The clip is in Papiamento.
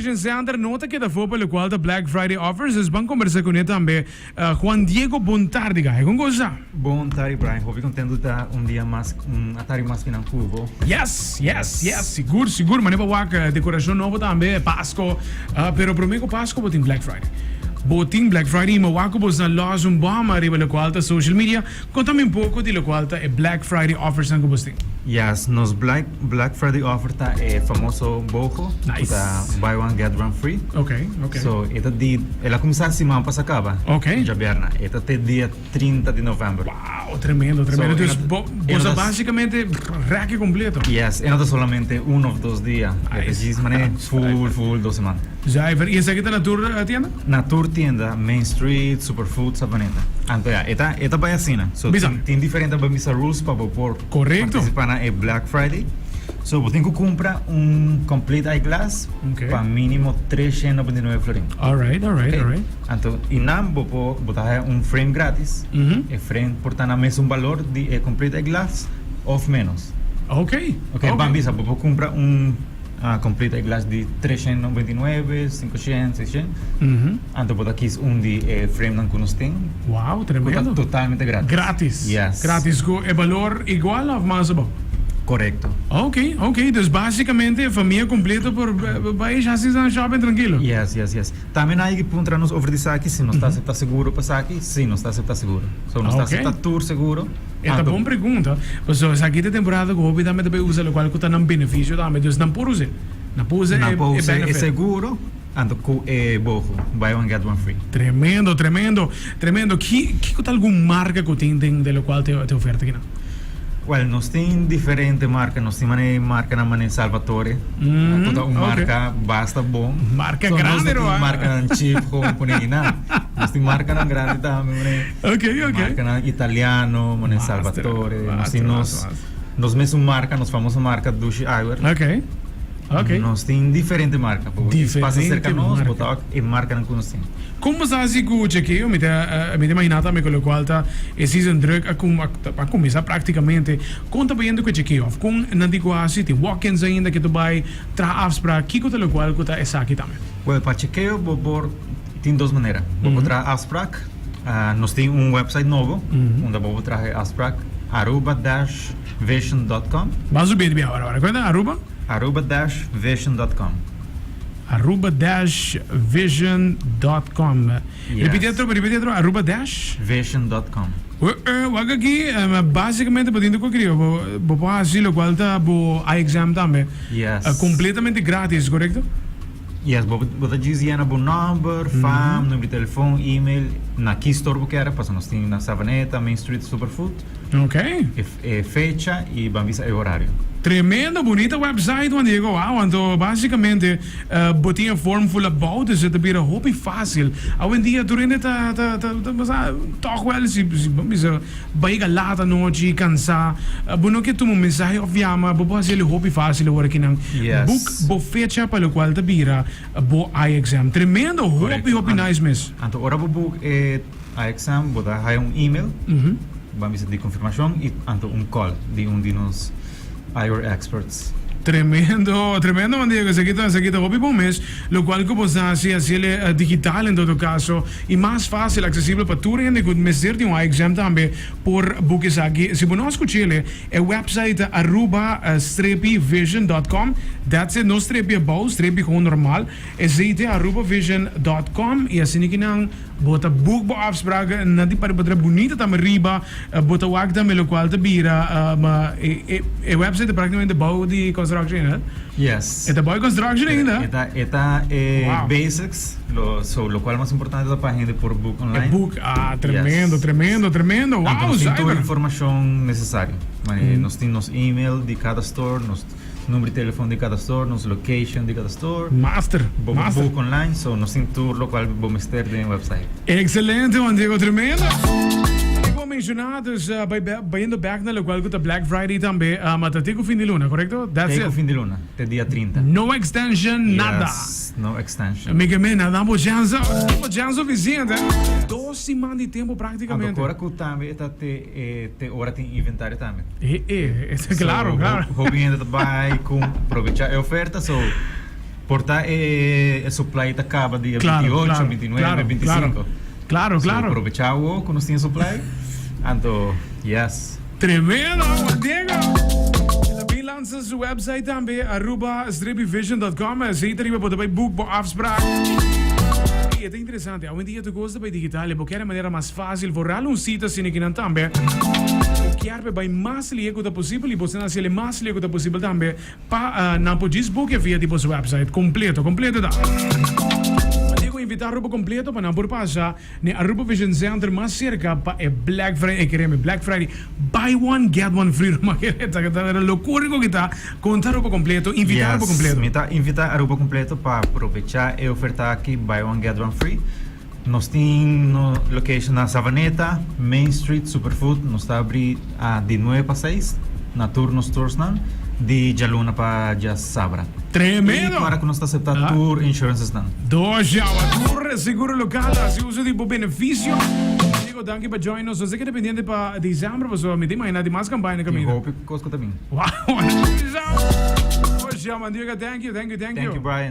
Vision Center no ta keda for pa locual ta Black Friday offers, dus ban conversa cune tambe. Juan Diego bon tardi gai, con cosa? Bon tardi Brian, hopi contento di ta un dia mas, un atardi mas kinan cu bo. Yes, yes, yes, sigur, sigur, mane pa wak decoracion nobo tambe, Pasco, pero prome cu Pasco bo tin Black Friday. Bo tin Black Friday y mi wak cu bo sa los un bom ariba locual ta social media. Conta mi un poco di locual ta e Black Friday offers nan cu bos tin. Yes, nos Black Black Friday offer ta e famoso BOGO, cu Nice. ta buy one get one free. Ok, ok. So e ta di, el a cuminsa siman pasa caba, Ok. djabièrnè. E ta te dia 30 di november. Wow, tremendo, tremendo. So, e Dus no bo, e bo no sa ta basicamente rèkje completo. Yes, e no ta solamente un of dos dia. E ta Nice. djis manera full, full dos siman. Zuiver. Y esaki ta na tur tienda? Na tur tienda, Main Street, Superfood, Savaneta. Anto ya, e ta e ta bai asina. So Bisa. tin tin diferente bo bisa rules pa bo por Correcto. participa na e Black Friday. So bo tin cu cumpra un complete eyeglass Ok. pa minimo 399 florin. Alright, alright, Ok. alright. Anto y nan bo por bo ta haya un frame gratis. Mhm. E frame por ta na mesun balor di e complete eyeglass of menos. Ok. Ok, ban bisa bo por cumpra un A complete e glas di 399, 500, 600. Anto bo ta kies un di e framenan ku nos tin. Wow, tremendo. Ku ta totalmente gratis. Gratis. Yes. Gratis ku e balor igual of mas abou? Korekto. Ok, ok. Dus basicamente e famia completo por bai hasi nan shopping trankilo. Yes, yes, yes. Tambe nan a yegi puntra nos over di esaki si nos ta asepta seguro pa esaki. Si, nos ta asepta seguro. So nos ta asepta tur seguro. E ta bon pregunta, pasobra esaki ta e temporada ku hopi tambe ta bay usa lokual ku ta nan benefisio tambe, dus nan por us'é. Nan por usa e Nan por usa e benefit. seguro anto ku e boho, buy one get one free. Tremendo, tremendo, tremendo. Ki kiko ta algun marka ku tin den den lokual ta e oferta akinan? Well, nos tin diferente marka. Nos tin manera markanan manera Salvatore, ku ta un marka basta bon. Marka grandi, So nos no tin ruman. markanan cheap kon pone einan. Nos tin markanan grandi tambe, manera. Ok, ok. Markanan italiano, manera Salvatore. Nos tin nos, nos mesun marka, nos famoso marka Dushi Eyewear. Ok, ok. Nos tin diferente marka. Bo Diferente pasa serka nos, bo marka. ta e markanan ku nos tin. Kon bo sa hasi ku chekeo? Mi ta, mi ta imaginá tambe ku lokual ta e season druk a kum, a kuminsá praktikamente. Kon ta bayendo ku e chekeo? Òf kon nan tin ku hasi? Tin walk-ins ainda ke ta bai traha afsprak? Kiko ta lokual ku ta esaki tambe? Wèl, pa chekeo bo por tin dos manera. Bo por traha afsprak. Nos tin un website nobo unda bo por traha e afsprak, aruba-vision.com. Ban subi di awor awor. Kuenta Aruba? Aruba-vision.com. Aruba-vision.com. Yes. Ripiti atrobe, ripiti atrobe, Aruba dash? Vision.com. Wak aki, basicamente bo tin ta cu escribi, bo, bo por haci locual ta bo eye exam tambe. Yes. Completamente gratis, correcto? Yes, bo bo ta djis yena bo nomber, fam, numero di telefon, email, na ki store bo kere, pasobra nos tin na Savaneta, Main Street, Superfood. Ok. E e fecha y ban bisa e horario. Tremendo bunita website Juan Diego, wow, anto basicamente bo tin e form full abou dus e ta bira hopi facil. Awendia tur hende ta ta ta ta sa toch wel si si ban bisa Bai yega laat anochi, cansá, bo no ke tuma un mensahe of yama, bo por haciel hopi facil awor akinan. Yes. Book bo fecha pa locual ta bira bo eye exam. Tremendo, hopi Correcto. hopi nice mes. Anto ora bo book e eye exam bo ta haya un email, bo a bisa di confirmacion y anto un call di un di nos eyewear experts. Tremendo, tremendo Juan Diego, esaki ta esaki ta hopi bon mes, locual cu bo sa haci haciel digital en todo caso. Y mas facil, accesibel pa tur hende cu mester di un eye exam tambe por boek esaki. Si bo no a scuchele, e website ta aruba strepi vision dot com. That's it, no strepi abou, strepi gewoon normal. Esey ta arubavision dot com y asina ki nan bo ta boek bo afspraak na di parti bo bunita tambe riba, bo ta wak tambe locual ta bira e website ta practicamente bou di construction, hè? Yes. E ta bou di construction ainda? E ta e ta e Wow. basics. Lo, so, locual mas importante ta pa hende por book online. E book, ah, tremendo, Yes. tremendo, tremendo. Anto Wow, nos tin tur zuiver. informacion necesario. Mane, Nos tin nos email di cada store, nos number di telefon di cada store, nos location di cada store. Master, Bo por master. book online, so nos tin tur locual bo mester den e website. Excelente, Juan Diego, tremendo. Como a menciona, dus uh, bay, bayendo back na locual cu ta Black Friday tambe, uh, ma ta te cu fin di luna, correcto? That's Te cu it. fin di luna, te dia 30. No extension, nada. Yes. No extension. Mi ke mena, dan bo chance, bo chance suficiente. Dos siman di tempo practicamente. Anto ora cu tambe e ta te e te ora tin inventario tambe. E e, e claro, so, claro. Hopi hende ta bay cu probecha e oferta, so. Por ta e supply ta caba dia 28, 29, 25. Claro, claro. So probecha awo cu nos tin supply. Anto, yes. Tremendo, Juan Diego! El a bin lansa su website tambe, aruba-vision.com. Esey ta riba bo ta bay book bo afspraak. Ey, e ta interesante. Awendia tur cos ta bay digital y bo kier e manera mas facil vooral un cita asina kinan tambe. Bo kier pa e bay mas lihe cu ta posibel y bo esnan haciel e mas lihe cu ta posibel tambe. Pa nan por djis bukia via di boso website completo. Completo ta. Diego invita Aruba completo pa nan por pasa n'e Aruba Vision Center mas cerca pa e Black Friday. E kereme Black Friday buy one get one free ruman kere ta ta locura cu kita conta Aruba completo invita Aruba completo. Yes, mi ta invita Aruba completo pa aprovecha e oferta aki buy one get one free. Nos tin no location na Savaneta, Main Street Superfood. Nos ta abri di nuebe pa seis na tur nos stores-nan, di djaluna pa djasabra. Tremendo! I para ku nos ta aseptá tur insurances-nan. Dos yawa, tur seguro lokal ta hasi uso di bo benefisio. Diego, danki pa join nos. Nos ta keda pendiente pa december pasobra mi ta imagina di mas kampaña na kaminda. Tin hopi kos ku ta bin. Wow! Dos yawa, Diego, thank you, thank you, thank you. Thank you, Brian.